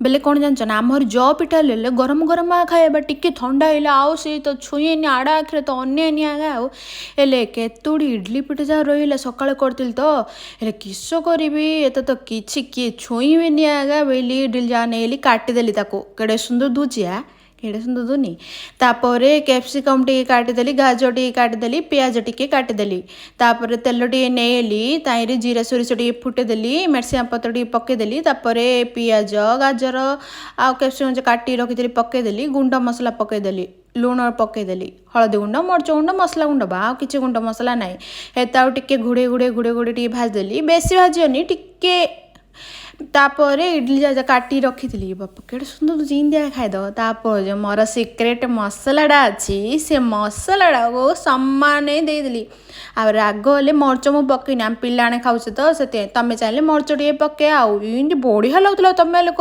ବେଲେ କ'ଣ ଜାଣିଛ ନା, ଆମର ଜ ପିଠା ହେଲେ ଗରମ ଗରମ ଖାଇବା, ଟିକେ ଥଣ୍ଡା ହେଲେ ଆଉ ସେ ତ ଛୁଇଁନି, ଆଡ଼ ଆଖିରେ ତ ଅନେଇନି ଆଗା। ଆଉ ହେଲେ କେତୋଟି ଇଡ଼ଲି ପିଠା ଯାହା ରହିଲା, ସକାଳେ କରିଥିଲି ତ, ହେଲେ କିସ କରିବି, ଏତେ ତ କିଛି କିଏ ଛୁଇଁବେନି ଆଗା ବୋଇଲି ଇଡ଼ଲି ଯାହା ନେଇଗଲି, କାଟିଦେଲି ତାକୁ। କେଡ଼େ ସୁନ୍ଦର ଧୁଛି ଆ, କେଡ଼େ ସୁନ୍ଦର ଧୁନି। ତାପରେ କ୍ୟାପ୍ସିକମ୍ ଟିକେ କାଟିଦେଲି, ଗାଜର ଟିକେ କାଟିଦେଲି, ପିଆଜ ଟିକେ କାଟିଦେଲି। ତାପରେ ତେଲ ଟିକେ ନେଇଗଲି, ତାହିଁରେ ଜିରା ସୋରିଷ ଟିକେ ଫୁଟେଇଦେଲି, ମେରସିଙ୍ଗା ପତ୍ର ଟିକେ ପକେଇଦେଲି। ତାପରେ ପିଆଜ, ଗାଜର ଆଉ କ୍ୟାପ୍ସିକମ୍ ଯେଉଁ କାଟିକି ରଖିଥିଲି ପକେଇଦେଲି, ଗୁଣ୍ଡ ମସଲା ପକେଇଦେଲି, ଲୁଣ ପକେଇଦେଲି, ହଳଦୀ ଗୁଣ୍ଡ, ମରିଚ ଗୁଣ୍ଡ, ମସଲା ଗୁଣ୍ଡ ବା, ଆଉ କିଛି ଗୁଣ୍ଡ ମସଲା ନାହିଁ। ହେତା ଆଉ ଟିକେ ଘୋଡ଼େଇ ଘୋଡ଼େଇ ଘୋଡ଼େଇ ଘୋଡ଼େଇ ଟିକେ ଭାଜିଦେଲି, ବେଶୀ ଭାଜିବନି ଟିକେ। ତାପରେ ଇଡ଼ଲି ଯାହା ଯାହା କାଟିକି ରଖିଥିଲି, ବାପା କେଡ଼େ ସୁନ୍ଦର ଜିନ୍ଦିଆ ଖାଇଦେବ। ତାପରେ ଯେଉଁ ମୋର ସିକ୍ରେଟ୍ ମସଲାଟା ଅଛି, ସେ ମସଲାଟାକୁ ସମାନେ ଦେଇଦେଲି। ଆଉ ରାଗ ହେଲେ ମରିଚ ମୁଁ ପକେଇନି, ଆମେ ପିଲାମାନେ ଖାଉଛୁ ତ ସେଥିପାଇଁ। ତମେ ଚାହିଁଲେ ମରିଚ ଟିକେ ପକେଇ, ଆଉ ଏମିତି ବଢ଼ିଆ ଲାଗୁଥିଲା। ତମେ ହେଲେ